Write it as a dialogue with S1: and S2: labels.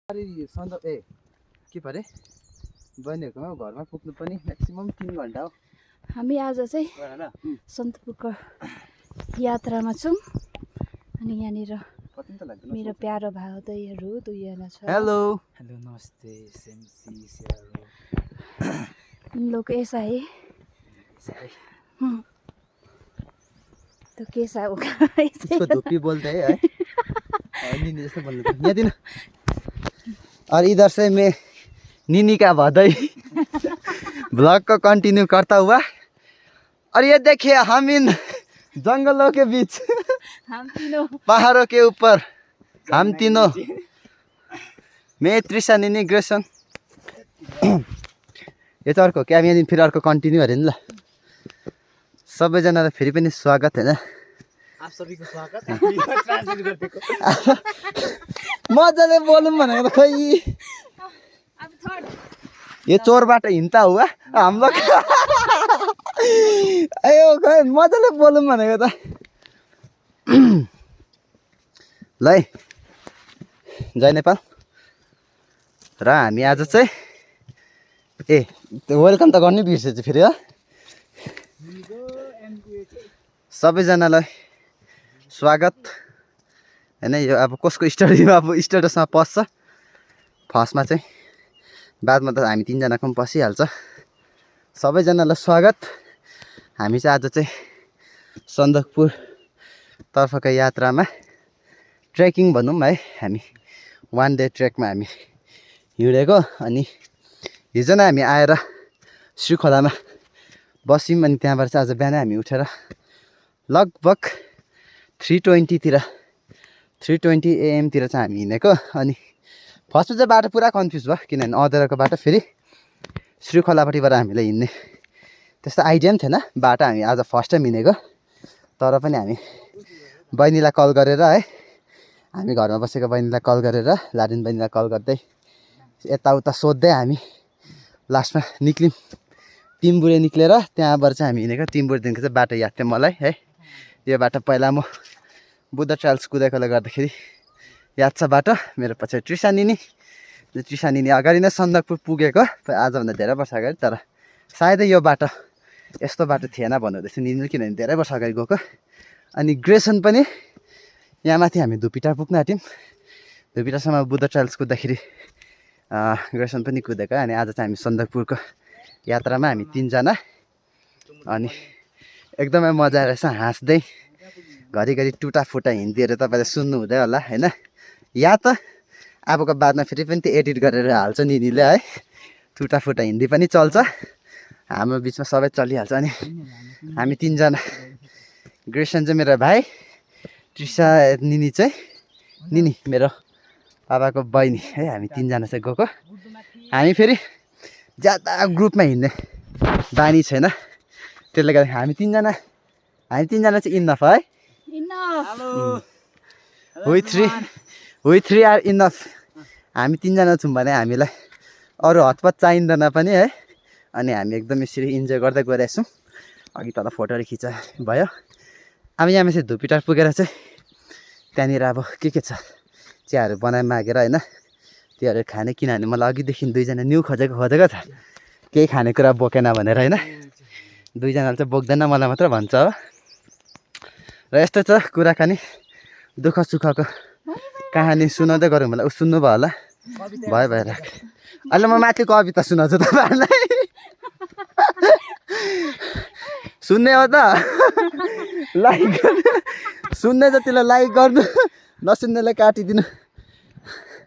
S1: सन्दक के परे बहिनीहरूकोमा घरमा पुग्नु पनि म्याक्सिमम 3 घन्टा हो।
S2: हामी आज चाहिँ सन्दकपुरको यात्रामा छौँ अनि यहाँनिर मेरो प्यारो भाउजूहरू दुईजना छ।
S1: हेलो
S3: हेलो नमस्ते सेमसी
S2: इन लोग ऐसा है तो कैसा होगा
S1: इसको धुप्पी बोलते हैं नीनी जैसे बोलते हैं यहाँ दिन। और इधर से मैं नीनी का बधाई ब्लॉग को कंटिन्यू करता हुआ। और ये देखिए हम इन जंगलों के बीच
S2: हम तीनों
S1: पहाड़ों के ऊपर हम तीनों मैं त्रिशा नीनी ग्रेसन यो चाहिँ अर्को क्या यहाँ फेरि अर्को कन्टिन्यू अरे नि ल। सबैजनालाई फेरि पनि स्वागत हैन।
S3: आप सभी को स्वागत
S1: मजाले बोलौँ भनेको त खोइ यो चोरबाट हिँड्ता हुआ हम लोग अयो खोइ मजाले बोलौँ भनेको त ल है जय नेपाल। र हामी आज चाहिँ वेलकम त गर्नै बिर्सेछु फेरि हो। सबैजनालाई स्वागत हैन। यो अब कसको स्टोरीमा अब स्टेटसमा पस्छ फर्स्टमा चाहिँ, बादमा त हामी तीनजनाको पनि पसिहाल्छ। सबैजनालाई स्वागत। हामी चाहिँ आज चाहिँ सन्दकपुर तर्फको यात्रामा ट्रेकिङ भनौँ है, हामी 1 डे ट्रेकमा हामी हिँडेको। अनि हिजो नै हामी आएर श्रीखोलामा बस्यौँ अनि त्यहाँबाट चाहिँ आज बिहानै हामी उठेर लगभग 3:20 AM तिर चाहिँ हामी हिँडेको। अनि फर्स्टमा चाहिँ बाटो पुरा कन्फ्युज भयो किनभने अधेराको बाटो फेरि श्रीखोलापट्टिबाट हामीले हिँड्ने त्यस्तो आइडिया पनि थिएन बाटो। हामी आज फर्स्ट टाइम हिँडेको तर पनि हामी बहिनीलाई कल गरेर है, हामी घरमा बसेको बहिनीलाई कल गरेर लाडिन बहिनीलाई कल गर्दै यताउता सोध्दै हामी लास्टमा निक्ल्यौँ। टिम्बुरे निक्लेर त्यहाँबाट चाहिँ हामी हिँडेको। टिम्बुरेदेखिको चाहिँ बाटो याद थियो मलाई है। यो बाटो पहिला म बुद्ध ट्रायल्स कुदेकोले गर्दाखेरि याद छ बाटो। मेरो पछि त्रिशा निनी अगाडि नै सन्दकपुर पुगेको आजभन्दा धेरै वर्ष अगाडि। तर सायदै यो बाटो यस्तो बाटो थिएन भन्नुहुँदैछ निनी, किनभने धेरै वर्ष अगाडि गएको। अनि ग्रेसन पनि यहाँ माथि हामी धुपिटार पुग्न आँट्यौँ। धुपिटारसम्म बुद्ध ट्रायल्स कुद्दाखेरि ग्रेसन पनि कुदेको। अनि आज चाहिँ हामी सन्दकपुरको यात्रामा हामी 3 जना। अनि एकदमै मजा रहेछ, हाँस्दै घरिघरि टुटाफुटा हिँड्दिएर तपाईँले सुन्नु हुँदै होला हैन। या त अबको बादमा फेरि पनि त्यो एडिट गरेर हाल्छ निनीले है, टुटाफुटा हिन्दी पनि चल्छ, हाम्रो बिचमा सबै चलिहाल्छ। अनि हामी 3 जना, ग्रेसन चाहिँ मेरो भाइ, त्रिशा निनी चाहिँ निनी मेरो पापाको बहिनी है। हामी 3 जना चाहिँ गएको। हामी फेरि ज्यादा ग्रुपमा हिँड्ने बानी छैन, त्यसले गर्दा हामी 3 जना चाहिँ इनफ है। We three are enough। हामी 3 जना छौँ भने हामीलाई अरू हतपत चाहिँदैन पनि है। अनि हामी एकदम यसरी इन्जोय गर्दै गइरहेछौँ। अघि तल फोटोहरू खिचा भयो। अब यहाँ माथि धुपिटार पुगेर चाहिँ त्यहाँनिर अब के छ चियाहरू बनाइ मागेर होइन त्योहरू खाने, किनभने मलाई अघिदेखि 2 जना न्यू खोजेको छ केही खानेकुरा बोकेन भनेर होइन। 2 जनाले चाहिँ बोक्दैन मलाई मात्र भन्छ हो। र यस्तो छ कुराकानी, दुःख सुखको कहानी सुनाउँदै गरौँ होला। सुन्नु भयो होला, भयो भइराख। अहिले म माथि कविता सुनाउँछु तपाईँहरूलाई, सुन्ने हो त लाइक गर्नु, सुन्ने जतिलाई लाइक गर्नु, नसुन्नेलाई काटिदिनु।